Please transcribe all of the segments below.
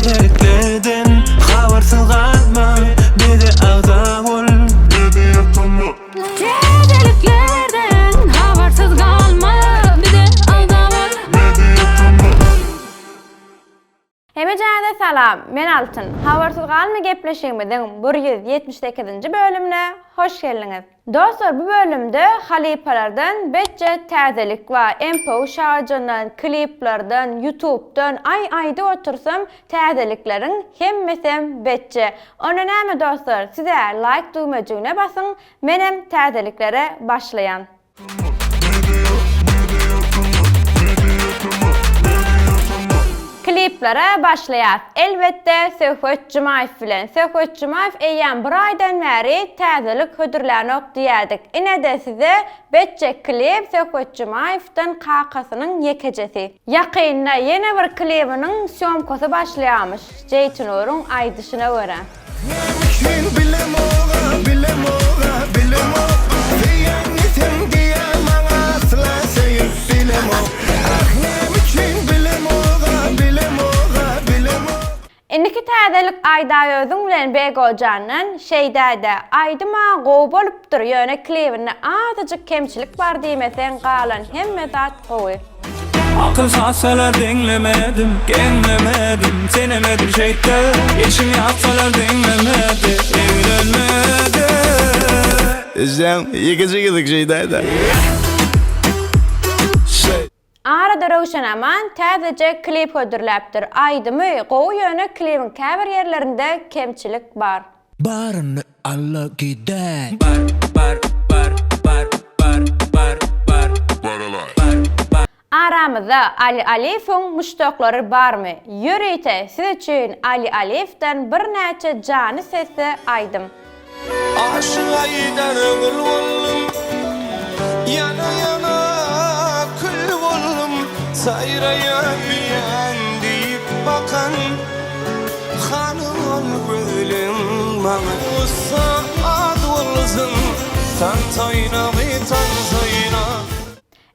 Täzeliklerden habarsyz galma bize agza bol. Täzeliklerden habarsyz galma bize agza bol. Hemejäňize salam, men Altyn. Habarsyz galma gepleşigimiziň 178-nji bölümine hoş geldiňiz. Dostlar bu bölümde halypalardan betje täzelik bar, MPU Şajandan, kliplerden, ýutubdan aý aýdyp otursam täzelikleriň hemmesem betje. Onda näme dostlar sizä laýk düwmejigine basyň menem täzeliklere başlaýan. Kliplere başlaýas. Elbetde Söhbet Jumaýew bilen. Söhbet Jumaýew eýýäm bir aýdan bäri täzelik hödürlänok diýädik. Ine-de size betjek klip Söhbet Jumaýewden kakasynyň ýekejesi. Ýakynda ýene bir klibiniň sýomkasy başlaýamyş, Jeýtinuryň aýdyşyna görä. Näme üçin bilemog-a, bilemog-a, bilemok Söýýän sen diýýä maňa asla söýüp bilemok Ah näme üçin bilemog-a, bilemog-a, bilemok. Indiki täzelik Aýdaözüň bilen Begojandan şeýdädä aýdyma gowy bolupdyr ýöne klibinde azajyk kemçilik bar diýmeseň galan hemme zat gowy. Akyl satsalar diňlemedim, geňlemedim Senem edil şeýtde, işiň ýatsalar diňlemedi, eglenmedi. Ejem ýekeje gezek şeýdäýdä. Arada Röwşen Aman täzeje klip hödürläpdir. Aýdymy gowy ýöne klibiň käbir ýerlerinde kemçilik bar. Baryny alla gidäý. Bar bar bar bar bar bar bar bar bar. Aramyzda Ali Aliýewiň muşdaklary barmy? Ýörite siz üçin Ali Aliýewden birnäçe jany sesli aýdym. Aşyk aýdar gul boldum, Ýana-ýana kül boldum, Saýraýan düýäň diýip bakan, Hany ol gözleň maňa. Gussa az bolsun, Tans oýnagy tans oýna.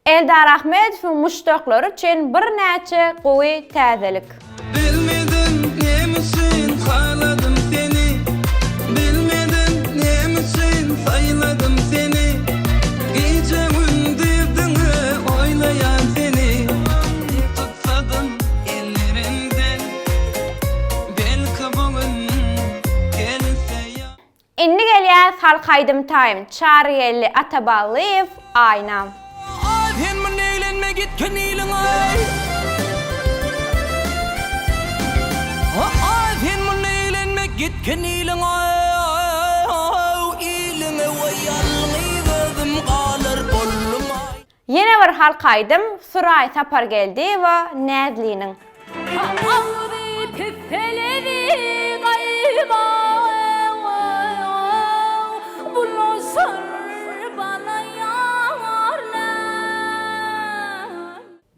Eldar Ahmedowyň muşdaklary üçin birnäçe gowy täzelik. Bilmedim näme üçin haladym seni Bilmedim näme üçin saýladym seni Gije gündiz diňe oýlaýan seni Tutsadym ellerimden Belki bu gün gelse ýa. Indi gelýäs halk aýdym taým Çarygeldi Ataballyýew Aýnam. Aý sen munda eglenme git keniliňe Aý sen munda eglenme git keniliňe Iliňe we ýalňyz özüm galar boldum aý. Ýene bir halk aýdym Suraý Sapargeldiýewa Näzliniň. Agzy pisseledi gaýmagy Bulaşar bala ýarlar.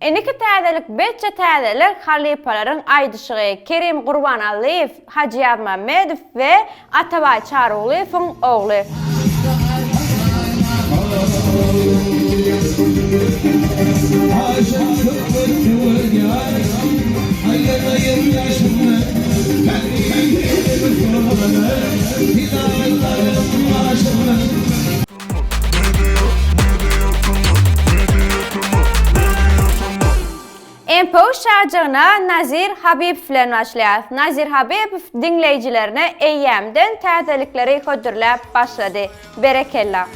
Indiki täzelik betçe täzelik halypalaryň aýdyşygy Kerim Gurbanallyýew, Hajy Ýazmammedow we Atabaý Çarygulyýewiň ogly. MPU şajygyna Nazir Habibow bilen başlaýarys. Nazir Habibow diňleýjilerine eýýämden täzelikleri hödürläp başlady. Berekella!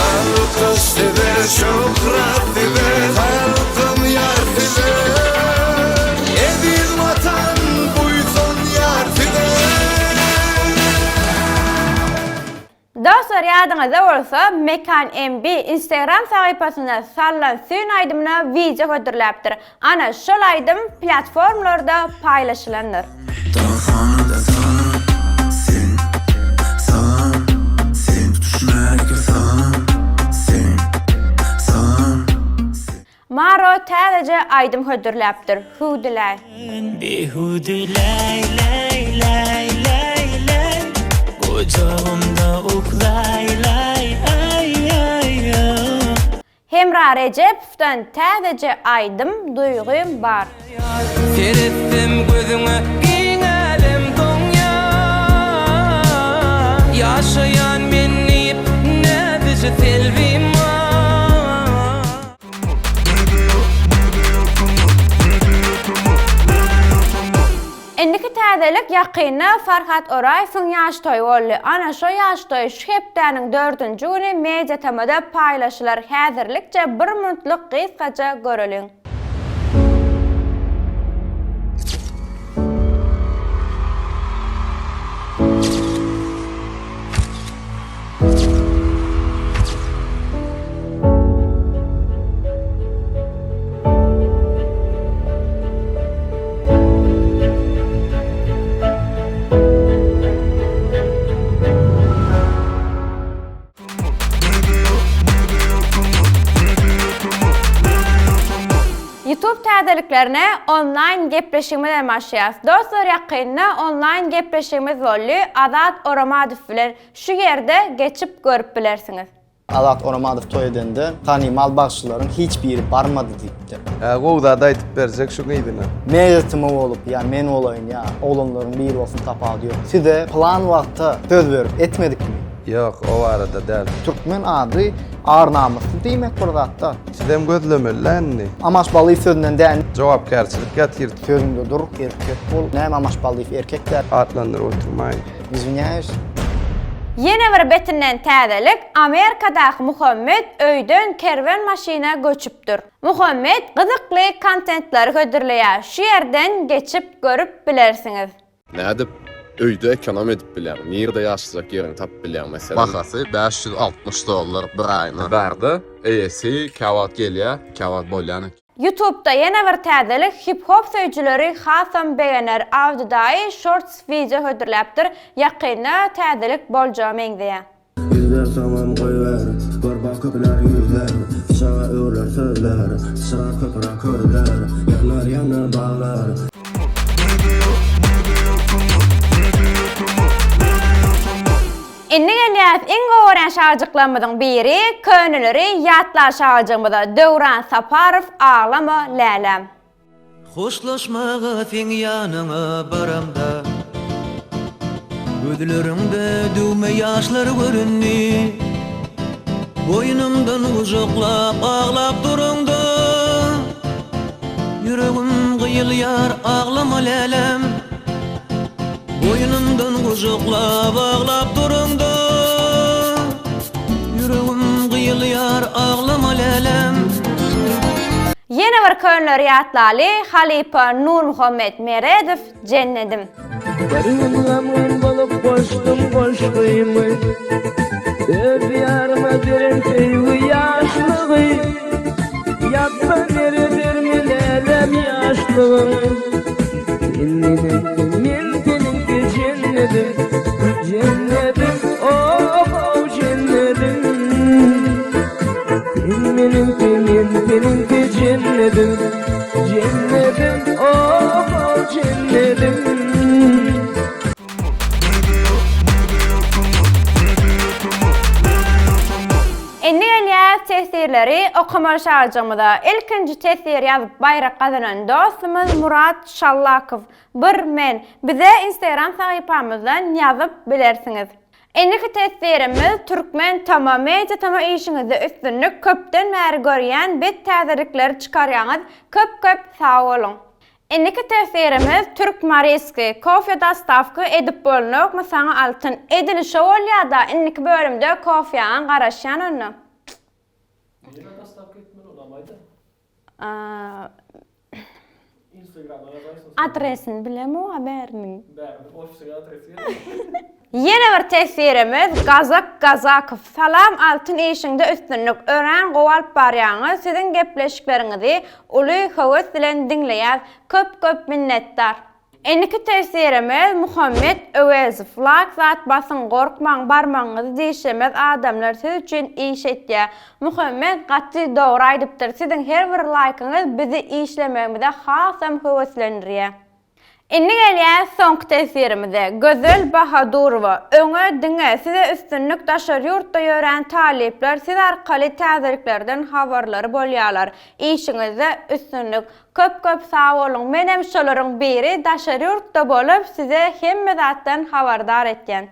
Alkyş size, şöhrat size, halkym ýar size. Eziz Watan buýsanýar size. Dostlar ýadyňyzda bolsa Mekan MB Instagram sahypasynda Sallan Sün aýdymyna wideo hödürläpdir. Ana şol aýdym platformlarda paýlaşylandyr. Maro täzeje aýdym hödürläpdir, Hüwdüläý. Bihüwdüläý läý läý läý läý Gujagymda uklaý laý aý aý aý. Hemra Rejepowdan täzeje aýdym Duýgym bar. Seretsem gözüňe giňäp. täzelik ýakynda Farhat Oraýewiň ýaş toýy boldy. Ana şo ýaş toý şu hepdäniň dördünji güni Mediatamada paýlaşylar häzirlikçe bir muntlyk gysgaça göreliň. Youtube täzeliklerine onlaýn gepleşigimiz hem başlaýas. Dostlar ýakynda onlaýn gepleşigimiz boldy Azat Oramadow bilen şu ýerde geçip görüp bilersiňiz. Azat Oramadow toý edende tanymal bagşylaryň hiç biri barmady diýipdir. Hä gowy zat aýdyp berjek şu gyzyna. Meýletin bolup ýa men bolaýyn ýa oglanlaryň biri bolsun tapawudy ýok. Size pylan wagtda söz berip etmedikmi? Ýok o barada däl. Türkmen ady ar-namysly diýmek bir zatda. Sizem gözlemeli-dä indi. Amaş Ballyýew sözünden däl. Jogapkärçilik ýatyr. Sözüňde dur, erkek bol. Näme Amaş Ballyýew erkek däl. Atlandyryp oturmaýyn. Izwinýaýus. Ýene bir betinden täzelik, Amerikadaky Muhammet öýden kerwen maşyna göçüpdir. Muhammet gyzykly kontentleri hödürleýär, şu ýerden geçip görüp bilersiňiz. Nädip öýde ekonom edip bilýäň? Nirde ýaşajak ýeriňi tapyp bilýäň meselem? Bahasy 560 dollar bir aýyna. Bärde eýesi käwagt gelýär, käwagt bolýan eken. Youtubeda ýene bir täzelik hip-hop söýüjileri hasam begener Awdy daýy shorts wideo hödürläpdir ýakynda täzelik boljaga meňzeýär. Ýüzler soňam goýber, gör bak köpüler ýüzler, Pyçaga öwrüler sözler, syçrar köpüre közler, Ýanar ýanar baglar. Indi gelýäs iň gowy görýän şagjyklarymyzyň biri, köneleri ýatlar şagjygymyza, Döwran Saparow Aglama läläm. Hoşlaşmaga seň ýanyňa baramda Gözleriňde düwme ýaşlar göründi Boýnumdan gujaklap aglap duraňda Ýüregim gyýylýar aglama läläm Boýnumdan gujaklap aglap duraňda Ýüregim gyýylýar aglama läläm. Ýene bir könleri ýatlaly halypa Nurmuhammet Meredow Jennedim. Bir gün gamgyn bolup goşdum goşgymy Öz ýaryma beren söýgi ýaşlygy Ýatsa meredermi lälem ýaşlygym Sen meniňki men seniňki jennedim Jennedim oh-oh jennedim Sen meniňki men seniňki jennedim Jennedim oh-oh jennedim. Indi gelýäs teswirleri okamaly şagjygymyza. Ilkinji teswir ýazyp baýrak gazanan dostumyz Murat Şallakow. Bir men. Bize Instagram sahypamyzdan ýazyp bilersiňiz. Indiki teswirimiz Türkmen Tama Media Tama işiňizde üstünlik köpden bäri görýän bet täzelikleri çykarýaňyz köp köp sag boluň. Indiki teswirimiz Türk Mariski kofe dostawka edip bolnokmy saňa altyn edil şo bolýada indiki bölümde kofýaňa garaşýan onda. Nirä dostawka etmeli onam aýda. Instagramdan ýazaýsyn. Adresini bilemok-a bäriniň. Bäriniň ofisiň adresi gerek. Ýene bir teswirimiz Gazak Gazakow Salam Altyn işiňde üstünlik örän gowy alyp barýaňyz siziň gepleşikleriňizi uly höwes bilen diňleýäs köp köp minnetdar. Indiki teswirimiz Muhammet Öwezow Laýk zat basyň gorkmaň barmagyňyzy dişlemez adamlar siz üçin iş etýä Muhammet gaty dogry aýdypdyr siziň her bir laýkyňyz bizi işlemegimize hasam höweslendirýä. Indi gelýäs soňky teswirimize. Gözel Bahadurowa, öňe diňe size üstünlik daşary ýurtda ýörän talyplar siz arkaly täzeliklerden habarlary bolýalar. Işiňizde üstünlik. Köp köp sag boluň menem şolaryň biri daşary ýurtda bolup size hemme zatdan habardar etýän.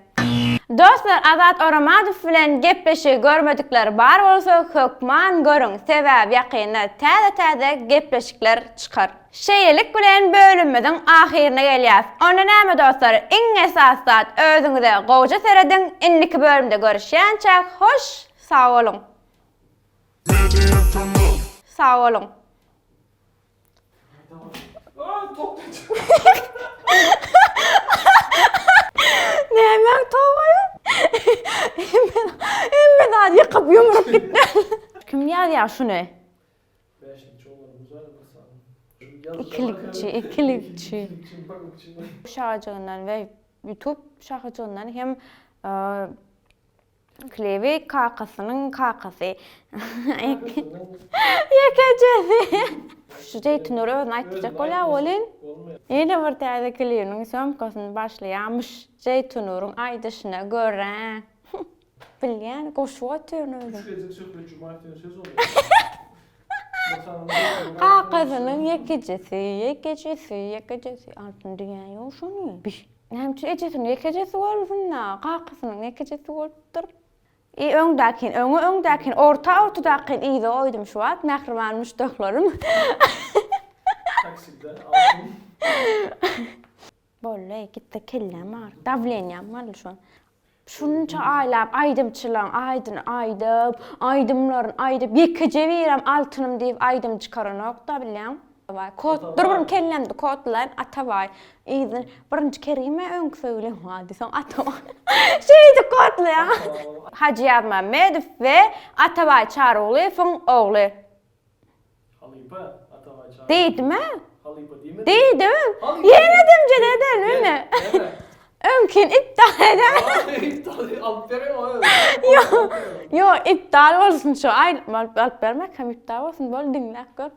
Dostlar Azat Oramadow bilen gepleşigi görmedikler bar bolsa hökman görüň sebäbi ýakynda täze täze gepleşikler çykar. Şeýlelik bilen bölümimiziň ahyryna gelýäs. Onda näme dostlar iň esasy zat özüňize gowja serediň indiki bölümde görüşýänçäk hoş sag boluň. Sag boluň. Nämäň togaýy? Hemme zady ýykyp ýumrup gitdi. Kim ýazýar şuny? Ikilikçi, ikilikçi. Şahajygyndan we YouTube şahajygyndan hem Klibi kakasynyň kakasy. Ýekejesi. Şu Jeýtnur özüni aýtdyrjak bolýar welin, ýene bir täze klibiniň sýomkasyny başlaýarmyş Jeýtnuryň aýdyşyna görä. Bilýän, goşup otyryn özüm. Üç gezek Söhbet Jumaýew diýen söz bolýar. Kakasynyň ýekejesi, ýekejesi, ýekejesi. Altyn dünýä ýok şony. Bi. Näme üçin ejesiniň ýekejesi bolsun-da, kakasynyň ýekejesi bolupdyr. I öňdäkini öňe, öňdäkini orta, ortadakyny yza goýdum şu wagt, mähriban muşdaklarym. Takside altyn. Boldy, gitdi kelläm agyrdy, dawleniýam galdy şu an. Şunça aýlap aýdymçylaň aýdyny aýdyp, aýdymlaryny aýdyp, ýekeje birem altynym diýip aýdym çykaranokda bilýäň. Atabaý kod dur bir kellämde kodlaýyn Atabaý yzyny birinji Kerime öňki söýgülim bardy soň Atabaý şeýdip kodlaýan. Hajy Ýazmämmedow we Atabaý Çarygulyýewiň ogly. Halypa Atabaý Çaryýew. Diýdim-ä. Halypa diýmedim. Diýdim. Ýene demjeli eden ine. Öňkini iptal eden. Iptal alyp beren o. Ýok. Ýok, iptal bolsun şu. Aý, alyp bermek hem iptal bolsun. Bol diňläp gör.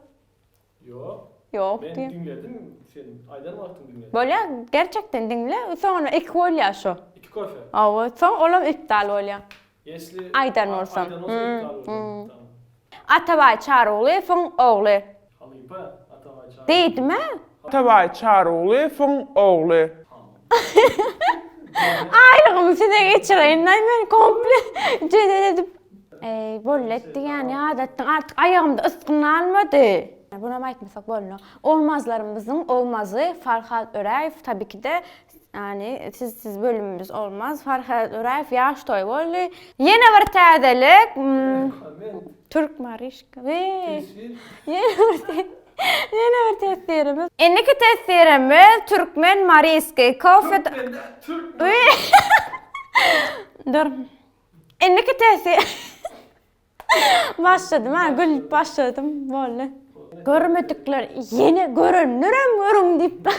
Ýok. Ýok Men diýip. diňledim, sen aýdan wagtyň diňledim. Bolýar, gerçekden diňle. Soňra iki bolýar şu. Iki kofe. Hawa, soň olam iptal bolýar. Ýesli Aýdan bolsam. Aýdan bolsa iptal bolýar. Tamam. Atabaý Çarygulyýewiň ogly. Halypa Atabaý Çarygulyýew. Diýdim-ä. Atabaý Çarygulyýewiň ogly. Aýlygymy size geçireýin-laý men komple jedel edip. Eý, boldy et diýýän ýadatdyň artyk aýagymda ysgyn galmady. Bunam aýtmasak bolmaz. Olmazlarymyzyň olmazy Farhat Öräýew tabikide ýani sizsiz bölümimiz olmaz. Farhat Öräýew ýaş toý boldy. Ýene bir täzelik. Türk Maryşka. Ýene bir Ýene bir teswirimiz. Indiki teswirimiz Türkmen Mariski kofe Dur. Indiki teswir Başladym ha gülüp başladym boldy. Görmedikler ýene görenlerem görüň diýip.